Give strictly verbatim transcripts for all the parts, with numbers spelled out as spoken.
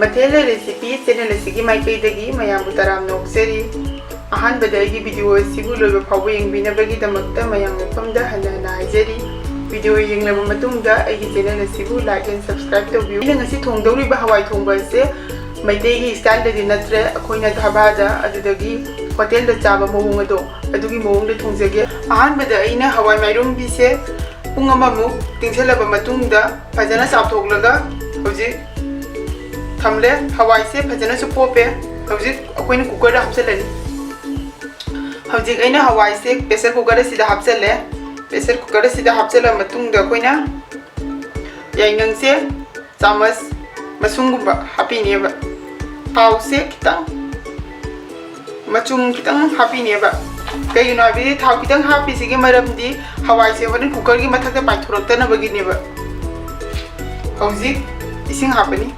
ꯃꯊꯦꯜ recipe channel ꯑꯁꯤꯒꯤ ꯃꯥꯏꯀꯩꯗꯒꯤ ꯃꯌꯥꯝꯕꯨ ꯇꯔꯥꯝꯅ ꯑꯣꯛꯆꯔꯤ꯫ ꯑꯍꯥꯟꯕꯗ ꯑꯩꯒꯤ ꯚꯤꯗꯤꯑꯣ ꯑꯁꯤꯕꯨ ꯂꯣꯏꯕ ꯐꯥꯎꯕ ꯌꯦꯡꯕꯤꯅꯕꯒꯤꯗꯃꯛꯇ ꯃꯌꯥꯝ ꯃꯐꯝꯗ ꯍꯟꯅ ꯍꯟꯅ ꯍꯥꯏꯖꯔꯤ꯫ ꯚꯤꯗꯤꯑꯣ ꯌꯦꯡꯂꯕ ꯃꯇꯨꯡꯗ ꯑꯩꯒꯤ ꯆꯦꯅꯦꯜ ꯑꯁꯤꯕꯨ like and subscribe ꯇꯧꯕꯤꯌꯨ꯫ ꯑꯩꯅ ꯉꯁꯤ ꯊꯣꯡꯗꯧꯔꯤꯕ ꯍꯋꯥꯏ ꯊꯣꯡꯕ ꯑꯁꯦ ꯃꯩꯇꯩꯒꯤ ꯁ꯭ꯇꯥꯏꯜꯗꯗꯤ ꯅꯠꯇ꯭ꯔꯦ, ꯑꯩꯈꯣꯏꯅ ꯙꯥꯕꯥꯗ ꯑꯗꯨꯗꯒꯤ ꯍꯣꯇꯦꯜꯗ ꯆꯥꯕ ꯃꯑꯣꯡ ꯑꯗꯣ, ꯑꯗꯨꯒꯤ ꯃꯑꯣꯡꯗ ꯊꯣꯡꯖꯒꯦ꯫ ꯑꯍꯥꯟꯕꯗ ꯑꯩꯅ ꯍꯋꯥꯏ ꯃꯥꯏꯔꯨꯝꯕꯤꯁꯦ ꯄꯨꯡ ꯑꯃꯃꯨꯛ ꯇꯤꯡꯁꯤꯜꯂꯕ ꯃꯇꯨꯡꯗ ꯐꯖꯅ ꯆꯥꯝꯊꯣꯛꯂꯒ ꯍꯧꯖꯤꯛ ꯊꯝꯂꯦ꯫ ꯍꯋꯥꯏꯁꯦ ꯐꯖꯅꯁꯨ ꯄꯣꯞꯄꯦ꯫ ꯍꯧꯖꯤꯛ ꯑꯩꯈꯣꯏꯅ ꯀꯨꯀꯔꯗ ꯍꯥꯞꯆꯤꯜꯂꯅꯤ꯫ ꯍꯧꯖꯤꯛ ꯑꯩꯅ ꯍꯋꯥꯏꯁꯦ ꯄ꯭ꯔꯦꯁꯔ ꯀꯨꯀꯔ ꯑꯁꯤꯗ ꯍꯥꯞꯆꯤꯜꯂꯦ꯫ ꯄ꯭ꯔꯦꯁꯔ ꯀꯨꯀꯔ ꯑꯁꯤꯗ ꯍꯥꯞꯆꯤꯜꯂ ꯃꯇꯨꯡꯗ ꯑꯩꯈꯣꯏꯅ ꯌꯥꯏꯉꯪꯁꯦ ꯆꯥꯃꯁ ꯃꯁꯨꯡꯒꯨꯝꯕ ꯍꯥꯞꯄꯤꯅꯦꯕ꯫ ꯊꯥꯎꯁꯦ ꯈꯤꯇꯪ, ꯃꯆꯨꯝ ꯈꯤꯇꯪ ꯍꯥꯞꯄꯤꯅꯦꯕ꯫ ꯀꯩꯒꯤꯅꯣ ꯍꯥꯏꯕꯗꯤ ꯊꯥꯎ ꯈꯤꯇꯪ ꯍꯥꯞꯄꯤꯁꯤꯒꯤ ꯃꯔꯝꯗꯤ ꯍꯋꯥꯏꯁꯦ ꯍꯣꯔꯦꯟ ꯀꯨꯀꯔꯒꯤ ꯃꯊꯛꯇ ꯄꯥꯏꯊꯣꯔꯛꯇꯅꯕꯒꯤꯅꯦꯕ꯫ ꯍꯧꯖꯤꯛ ꯏꯁꯤꯡ ꯍꯥꯞꯄꯅꯤ꯫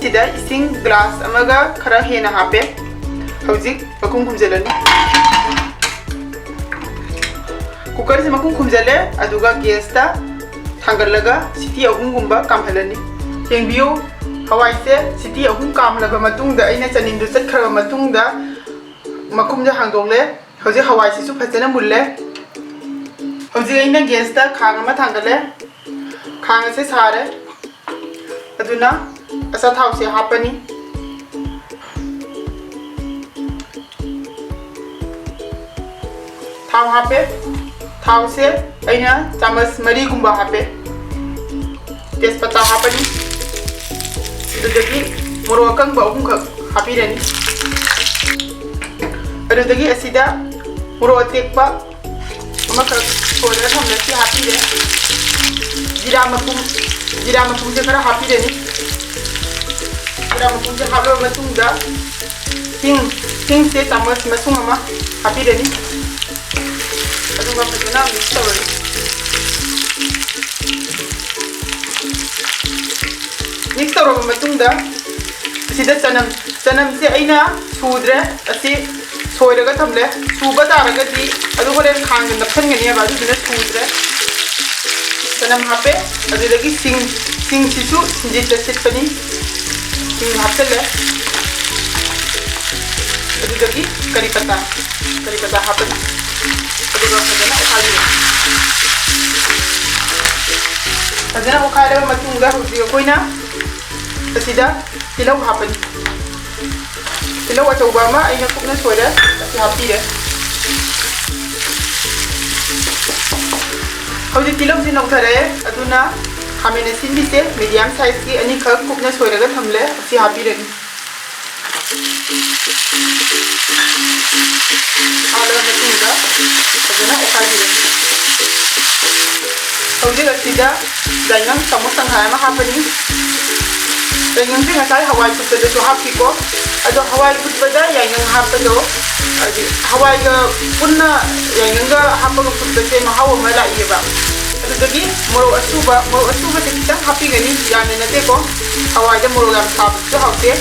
ꯁꯤꯗ ꯏꯁꯤꯡ ꯒ꯭ꯂꯥꯁ ꯑꯃꯒ ꯈꯔ ꯍꯦꯟꯅ ꯍꯥꯞꯄꯦ꯫ ꯍꯧꯖꯤꯛ ꯃꯈꯨꯝ ꯈꯨꯝꯖꯤꯜꯂꯅꯤ꯫ ꯀꯨꯀꯔꯁꯦ ꯃꯈꯨꯝ ꯈꯨꯝꯖꯤꯜꯂꯦ, ꯑꯗꯨꯒ ꯒꯦꯁꯇ ꯊꯥꯡꯒꯠꯂꯒ ꯁꯤꯇꯤ ꯑꯍꯨꯝꯒꯨꯝꯕ ꯀꯥꯝꯍꯜꯂꯅꯤ꯫ ꯌꯦꯡꯕꯤꯌꯨ, ꯍꯋꯥꯏꯁꯦ ꯁꯤꯇꯤ ꯑꯍꯨꯝ ꯀꯥꯝꯂꯕ ꯃꯇꯨꯡꯗ, ꯑꯩꯅ ꯆꯅꯤꯝꯗꯨ ꯆꯠꯈ꯭ꯔꯕ ꯃꯇꯨꯡꯗ ꯃꯈꯨꯝꯁꯦ ꯍꯥꯡꯗꯣꯛꯂꯦ꯫ ꯍꯧꯖꯤꯛ ꯍꯋꯥꯏꯁꯤꯁꯨ ꯐꯖꯅ ꯃꯨꯜꯂꯦ꯫ ꯍꯧꯖꯤꯛ ꯑꯩꯅ ꯒꯦꯁꯇ ꯈꯥꯡ ꯑꯃ ꯊꯥꯡꯒꯠꯂꯦ꯫ ꯈꯥꯡ ꯑꯁꯦ ꯁꯥꯔꯦ꯫ ꯑꯗꯨꯅ ꯑꯆꯥꯊꯥꯎꯁꯦ ꯍꯥꯞꯄꯅꯤ꯫ ꯊꯥꯎ ꯍꯥꯞꯄꯦ꯫ ꯊꯥꯎꯁꯦ ꯑꯩꯅ ꯆꯥꯃꯁ ꯃꯔꯤꯒꯨꯝꯕ ꯍꯥꯞꯄꯦ꯫ ꯇꯦꯖꯄꯇꯥ ꯍꯥꯞꯄꯅꯤ꯫ ꯑꯗꯨꯗꯒꯤ ꯃꯣꯔꯣꯛ ꯑꯀꯪꯕ ꯑꯍꯨꯝꯈꯛ ꯍꯥꯞꯄꯤꯔꯅꯤ꯫ ꯑꯗꯨꯗꯒꯤ ꯑꯁꯤꯗ ꯃꯣꯔꯣꯛ ꯑꯇꯦꯛꯄ ꯑꯃꯈꯛ ꯁꯣꯏꯔꯒ ꯊꯝꯂꯦ, ꯁꯤ ꯍꯥꯞꯄꯤꯔꯦ꯫ ꯖꯤꯔꯥ ꯃꯄꯨꯝ, ꯖꯤꯔꯥ ꯃꯄꯨꯝꯁꯦ ꯈꯔ ꯍꯥꯞꯄꯤꯔꯅꯤ꯫ ꯖꯤꯔꯥ ꯃꯄꯨꯝꯁꯦ ꯍꯥꯞꯂꯕ ꯃꯇꯨꯡꯗ ꯍꯤꯡ, ꯍꯤꯡꯁꯦ ꯆꯥꯃꯁ ꯃꯁꯨꯡ ꯑꯃ ꯍꯥꯞꯄꯤꯔꯅꯤ꯫ ꯑꯗꯨꯒ ꯐꯖꯅ ꯃꯤꯛꯁ ꯇꯧꯔꯅꯤ꯫ ꯃꯤꯛꯁ ꯇꯧꯔꯕ ꯃꯇꯨꯡꯗ ꯑꯁꯤꯗ ꯆꯅꯝ, ꯆꯅꯝꯁꯦ ꯑꯩꯅ ꯁꯨꯗ꯭ꯔꯦ, ꯑꯁꯤ ꯁꯣꯏꯔꯒ ꯊꯝꯂꯦ꯫ ꯁꯨꯕ ꯇꯥꯔꯒꯗꯤ ꯑꯗꯨ ꯍꯣꯔꯦꯟ ꯈꯥꯡꯗ ꯅꯞꯁꯟꯒꯅꯦꯕ, ꯑꯗꯨꯗꯨꯅ ꯁꯨꯗ꯭ꯔꯦ꯫ ꯍꯥꯞꯄꯦ꯫ ꯑꯗꯨꯗꯒꯤ ꯁꯤꯡ, ꯁꯤꯡꯁꯤꯁꯨ ꯁꯤꯡꯖꯤꯠꯇ ꯁꯤꯠꯄꯅꯤ꯫ ꯁꯤꯡ ꯍꯥꯞꯆꯜꯂꯦ꯫ ꯑꯗꯨꯗꯒꯤ ꯀꯔꯤ ꯄꯇꯥ, ꯀꯔꯤ ꯄꯇꯥ ꯍꯥꯞꯄꯅꯤ꯫ ꯑꯗꯨꯒ ꯐꯖꯅ ꯑꯣꯠꯈꯥꯏꯕꯤꯔꯦ꯫ ꯐꯖꯅ ꯑꯣꯠꯈꯥꯏꯔꯕ ꯃꯇꯨꯡꯗ ꯍꯧꯖꯤꯛ ꯑꯩꯈꯣꯏꯅ ꯑꯁꯤꯗ ꯇꯤꯜꯍꯧ ꯍꯥꯞꯄꯅꯤ꯫ ꯇꯤꯜꯍꯧ ꯑꯆꯧꯕ ꯑꯃ ꯑꯩꯅ ꯀꯨꯞꯅ ꯁꯣꯏꯔꯦ, ꯑꯁꯤ ꯍꯥꯞꯄꯤꯔꯦ꯫ ꯍꯧꯖꯤꯛ ꯇꯤꯜꯍꯧꯁꯤ ꯅꯧꯊꯔꯛꯑꯦ, ꯑꯗꯨꯅ ꯈꯥꯃꯦꯟ ꯑꯁꯤꯟꯕꯤꯁꯦ medium sizeꯀꯤ ꯑꯅꯤꯈꯛ ꯀꯨꯞꯅ ꯁꯣꯏꯔꯒ ꯊꯝꯂꯦ, ꯑꯁꯤ ꯍꯥꯞꯄꯤꯔꯅꯤ꯫ ꯍꯥꯞꯂꯕ ꯃꯇꯨꯡꯗ ꯐꯖꯅ ꯑꯣꯠꯈꯥꯏꯕꯤꯔꯅꯤ꯫ ꯍꯧꯖꯤꯛ ꯑꯁꯤꯗ ꯌꯥꯏꯉꯪ ꯆꯥꯃꯁ ꯇꯪꯈꯥꯏ ꯑꯃ ꯍꯥꯞꯄꯅꯤ꯫ ꯌꯥꯏꯉꯪꯁꯦ ꯉꯁꯥꯏ ꯍꯋꯥꯏ ꯐꯨꯠꯄꯗꯁꯨ ꯍꯥꯞꯈꯤꯀꯣ꯫ ꯑꯗꯣ ꯍꯋꯥꯏ ꯐꯨꯠꯄꯗ ꯌꯥꯏꯉꯪ ꯍꯥꯞꯄꯗꯣ, ꯍꯥꯏꯗꯤ ꯍꯋꯥꯏꯒ ꯄꯨꯟꯅ ꯌꯥꯏꯉꯪꯒ ꯍꯥꯞꯄꯒ ꯐꯨꯠꯄꯁꯦ ꯃꯍꯥꯎ ꯑꯃ ꯂꯥꯛꯏꯌꯦꯕ꯫ ꯑꯗꯨꯗꯒꯤ ꯃꯣꯔꯣꯛ ꯑꯁꯨꯕ, ꯃꯣꯔꯣꯛ ꯑꯁꯨꯕꯁꯦ ꯈꯤꯇꯪ ꯍꯥꯞꯄꯤꯒꯅꯤ, ꯌꯥꯝꯅ ꯅꯠꯇꯦꯀꯣ꯫ ꯍꯋꯥꯏꯗ ꯃꯣꯔꯣꯛ ꯌꯥꯝ ꯁꯥꯕꯁꯨ ꯍꯥꯎꯇꯦ꯫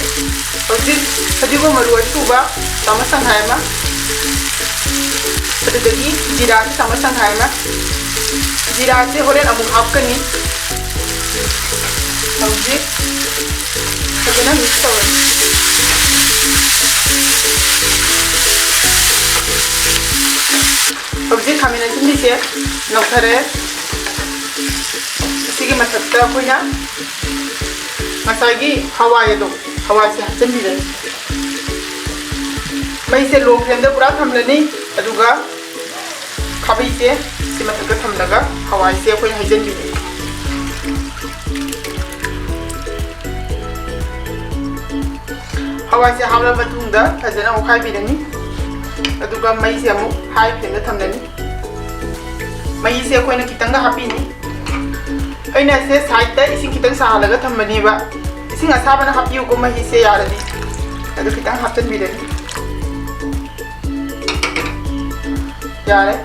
ꯍꯧꯖꯤꯛ ꯐꯗꯤꯒꯣꯝ ꯃꯔꯨ ꯑꯁꯨꯕ ꯆꯥꯃꯁ ꯇꯪꯈꯥꯏ ꯑꯃ, ꯑꯗꯨꯗꯒꯤ ꯖꯤꯔꯥꯁꯨ ꯆꯥꯃꯁ ꯇꯪꯈꯥꯏ ꯑꯃ꯫ ꯖꯤꯔꯥꯁꯦ ꯍꯣꯔꯦꯟ ꯑꯃꯨꯛ ꯍꯥꯞꯀꯅꯤ꯫ ꯍꯧꯖꯤꯛ ꯐꯖꯅ mix ꯇꯧꯔꯅꯤ꯫ ꯍꯧꯖꯤꯛ ꯈꯥꯃꯦꯟ ꯑꯁꯤꯟꯕꯤꯁꯦ ꯂꯧꯊꯔꯦ꯫ ꯑꯁꯤꯒꯤ ꯃꯊꯛꯇ ꯑꯩꯈꯣꯏꯅ ꯉꯁꯥꯏꯒꯤ ꯍꯋꯥꯏ ꯑꯗꯣ, ꯍꯋꯥꯏꯁꯦ ꯍꯥꯞꯆꯤꯟꯕꯤꯔꯅꯤ꯫ ꯃꯩꯁꯦ low flameꯗ ꯄꯨꯔꯥ ꯊꯝꯂꯅꯤ, ꯑꯗꯨꯒ ꯈꯥꯕꯩꯁꯦ ꯁꯤ ꯃꯊꯛꯇ ꯊꯝꯂꯒ ꯍꯋꯥꯏꯁꯦ ꯑꯩꯈꯣꯏꯅ ꯍꯩꯖꯤꯟꯕꯤꯔꯅꯤ꯫ ꯍꯋꯥꯏꯁꯦ ꯍꯥꯞꯂꯕ ꯃꯇꯨꯡꯗ ꯐꯖꯅ ꯑꯣꯠꯈꯥꯏꯕꯤꯔꯅꯤ, ꯑꯗꯨꯒ ꯃꯩꯁꯦ ꯑꯃꯨꯛ high flameꯗ ꯊꯝꯂꯅꯤ꯫ ꯃꯍꯤꯁꯦ ꯑꯩꯈꯣꯏꯅ ꯈꯤꯇꯪꯒ ꯍꯥꯞꯄꯤꯅꯤ꯫ ꯑꯩꯅ ꯁꯦ sideꯇ ꯏꯁꯤꯡ ꯈꯤꯇꯪ ꯁꯥꯍꯜꯂꯒ ꯊꯝꯕꯅꯦꯕ꯫ ꯏꯁꯤꯡ ꯑꯁꯥꯕꯅ ꯍꯥꯞꯄꯤꯌꯨꯀꯣ, ꯃꯍꯤꯁꯦ ꯌꯥꯔꯗꯤ꯫ ꯑꯗꯨ ꯈꯤꯇꯪ ꯍꯥꯞꯆꯤꯟꯕꯤꯔꯅꯤ꯫ ꯌꯥꯔꯦ꯫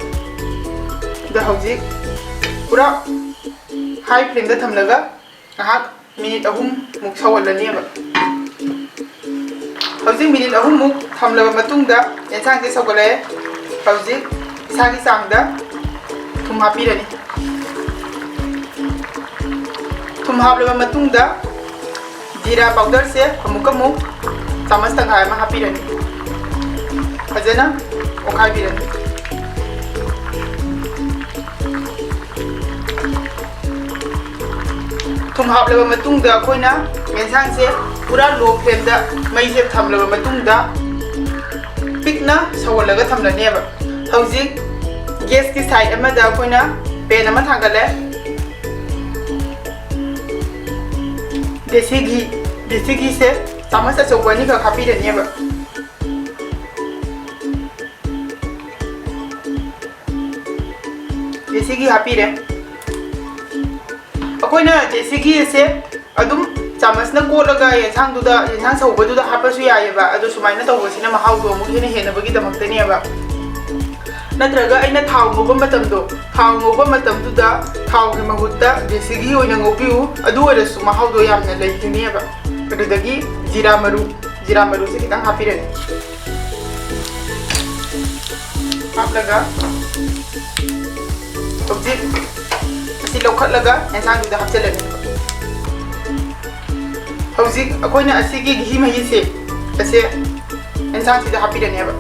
ꯑꯗꯣ ꯍꯧꯖꯤꯛ ꯄꯨꯔꯥ high flameꯗ ꯊꯝꯂꯒ ꯉꯥꯏꯍꯥꯛ minute ꯑꯍꯨꯝꯃꯨꯛ ꯁꯧꯍꯜꯂꯅꯦꯕ꯫ ꯍꯧꯖꯤꯛ minute ꯑꯍꯨꯝꯃꯨꯛ ꯊꯝꯂꯕ ꯃꯇꯨꯡꯗ ꯌꯦꯟꯁꯥꯡꯁꯦ ꯁꯧꯒꯠꯂꯛꯑꯦ꯫ ꯍꯧꯖꯤꯛ ꯏꯁꯥꯒꯤ ꯆꯥꯡꯗ ꯊꯨꯝ ꯍꯥꯞꯄꯤꯔꯅꯤ꯫ ꯊꯨꯝ ꯍꯥꯞꯂꯕ ꯃꯇꯨꯡꯗ ꯖꯤꯔꯥ powderꯁꯦ ꯑꯃꯨꯛꯀ ꯑꯃꯨꯛ ꯆꯥꯃꯁ ꯇꯪꯈꯥꯏ ꯑꯃ ꯍꯥꯞꯄꯤꯔꯅꯤ꯫ ꯐꯖꯅ ꯑꯣꯠꯈꯥꯏꯕꯤꯔꯅꯤ꯫ ꯊꯨꯝ ꯍꯥꯞꯂꯕ ꯃꯇꯨꯡꯗ ꯑꯩꯈꯣꯏꯅ ꯌꯦꯟꯁꯥꯡꯁꯦ ꯄꯨꯔꯥ low flameꯗ ꯃꯩꯁꯦ ꯊꯝꯂꯕ ꯃꯇꯨꯡꯗ ꯄꯤꯛꯅ ꯁꯧꯍꯜꯂꯒ ꯊꯝꯂꯅꯦꯕ꯫ ꯍꯧꯖꯤꯛ gasꯀꯤ side ꯑꯃꯗ ꯑꯩꯈꯣꯏꯅ pan ꯑꯃ ꯊꯥꯡꯒꯠꯂꯦ꯫ ꯗꯦꯁꯤ ꯘꯤ, ꯗꯦꯁꯤ ꯘꯤꯁꯦ ꯆꯥꯃꯁ ꯑꯆꯧꯕ ꯑꯅꯤꯈꯛ ꯍꯥꯞꯄꯤꯔꯅꯦꯕ꯫ ꯗꯦꯁꯤ ꯘꯤ ꯍꯥꯞꯄꯤꯔꯦ꯫ ꯑꯩꯈꯣꯏꯅ ꯗꯦꯁꯤ ꯘꯤꯁꯦ ꯑꯗꯨꯝ ꯆꯥꯃꯁꯅ ꯀꯣꯠꯂꯒ ꯌꯦꯟꯁꯥꯡꯗꯨꯗ, ꯌꯦꯟꯁꯥꯡ ꯁꯧꯕꯗꯨꯗ ꯍꯥꯞꯄꯁꯨ ꯌꯥꯏꯑꯕ, ꯑꯗꯣ ꯁꯨꯃꯥꯏꯅ ꯇꯧꯕꯁꯤꯅ ꯃꯍꯥꯎꯗꯣ ꯑꯃꯨꯛ ꯍꯦꯟꯅ ꯍꯦꯟꯅꯕꯒꯤꯗꯃꯛꯇꯅꯦꯕ꯫ ꯅꯠꯇ꯭ꯔꯒ ꯑꯩꯅ ꯊꯥꯎ ꯉꯧꯕ ꯃꯇꯝꯗꯣ, ꯊꯥꯎ ꯉꯧꯕ ꯃꯇꯝꯗꯨꯗ ꯊꯥꯎꯒꯤ ꯃꯍꯨꯠꯇ ꯗꯦꯁꯤ ꯘꯤ ꯑꯣꯏꯅ ꯉꯧꯕꯤꯌꯨ, ꯑꯗꯨ ꯑꯣꯏꯔꯁꯨ ꯃꯍꯥꯎꯗꯣ ꯌꯥꯝꯅ ꯂꯩꯒꯅꯦꯕ꯫ ꯑꯗꯨꯗꯒꯤ ꯖꯤꯔꯥ ꯃꯔꯨ, ꯖꯤꯔꯥ ꯃꯔꯨꯁꯦ ꯈꯤꯇꯪ ꯍꯥꯞꯄꯤꯔꯅꯤ꯫ ꯍꯥꯞꯂꯒ ꯍꯧꯖꯤꯛ ꯑꯁꯤ ꯂꯧꯈꯠꯂꯒ ꯌꯦꯟꯁꯥꯡꯗꯨꯗ ꯍꯥꯞꯆꯤꯜꯂꯅꯤ꯫ ꯍꯧꯖꯤꯛ ꯑꯩꯈꯣꯏꯅ ꯑꯁꯤꯒꯤ ꯘꯤ ꯃꯍꯤꯁꯦ ꯑꯁꯦ ꯌꯦꯟꯁꯥꯡꯁꯤꯗ ꯍꯥꯞꯄꯤꯔꯅꯦꯕ꯫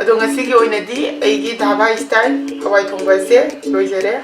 ꯑꯗꯣ ꯉꯁꯤꯒꯤ ꯑꯣꯏꯅꯗꯤ ꯑꯩꯒꯤ ꯙꯥꯕꯥ style ꯍꯋꯥꯏ ꯊꯣꯡꯕ ꯑꯁꯦ ꯂꯣꯏꯖꯔꯦ꯫